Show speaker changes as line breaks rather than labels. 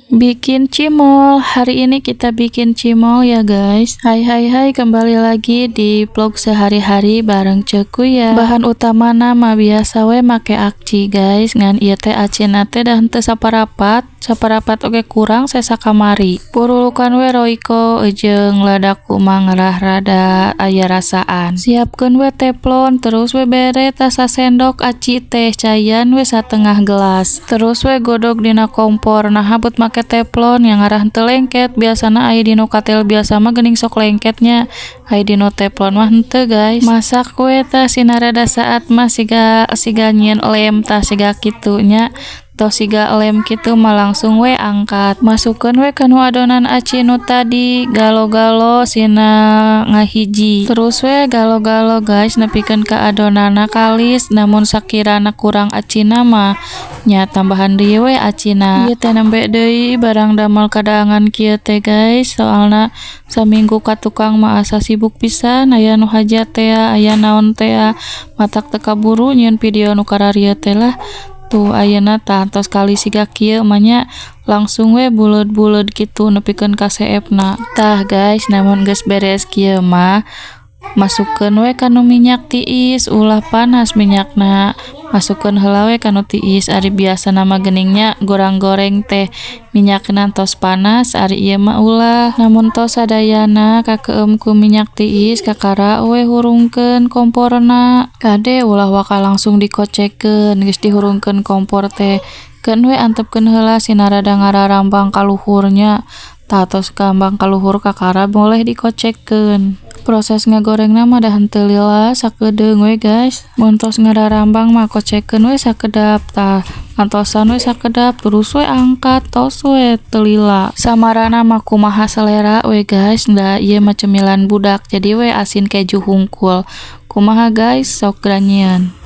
Bikin cimol. Hari ini kita bikin cimol ya, guys. Hai hai hai, kembali lagi di vlog sehari-hari bareng Ceku ya. Bahan utama mah biasa we make aci, guys. Ngan ieu teh acina teh dah henteu saparapat. Saparapat oge kurang sesa kamari. Purulukan we Royco jeung ladaku mah ngerah rada aya rasaan. Siapkeun we teflon, terus we bere tah sasendok aci teh, caian we satengah gelas. Terus we godog dina kompor. Nah, beut make teflon yang ngarah henteu lengket. Biasana aya dinu katel biasa mah geuning sok lengketnya, aya dinu teflon mah henteu, guys. Masak we tah sina rada saat mah siga siga nyieun lem tah, siga kitu nya. Tos siga lem kitu mah langsung we angkat, masukkeun we kanu adonan aci nu tadi, galo-galo sina ngahiji. Terus we galo-galo, guys, nepikeun ka adonanna kalis. Namun sakirana kurang acina mah nya tambahan deui we acina. Ieu teh nembe deui barang damel kadaangan kieu teh, guys, soalna saminggu ka tukang mah asa sibuk pisan, aya nu hajat tea, aya naon tea, matak teu kaburu nyieun video nu kararieu teh lah. Tuh, ayeuna tah tos kalis siga kieu mah nya, langsung we buleud-buleud kitu nepikeun ka seepna. Tah guys, namun geus beres kieu mah masukkeun we kanu minyak tiis. Ulah panas minyakna, masukkeun heula we kanu tiis. Ari biasana mah geuning nya gorang-goreng teh minyakna tos panas, ari ieu mah ulah. Namun tos sadayana kakeum ku minyak tiis, kakara we hurungkeun komporna. Kade, ulah waka langsung dikocekeun geus dihurungkeun kompor teh. Keun we, antepkeun heula sina rada ngararambang ka luhur nya. Tah, tos kambang ka luhur, kakara boleh dikocekeun. Proses ngagorengna mah da henteu lila, sakedeung we, guys. Mun tos ngararambang mah kocekeun we sakedap. Tah, antosan we sakedap, terus we angkat, tos we, teu lila. Samarana mah kumaha selera we, guys. Da ieu mah cemilan budak, jadi we asin keju hungkul. Kumaha, guys? Sok geura nyieun.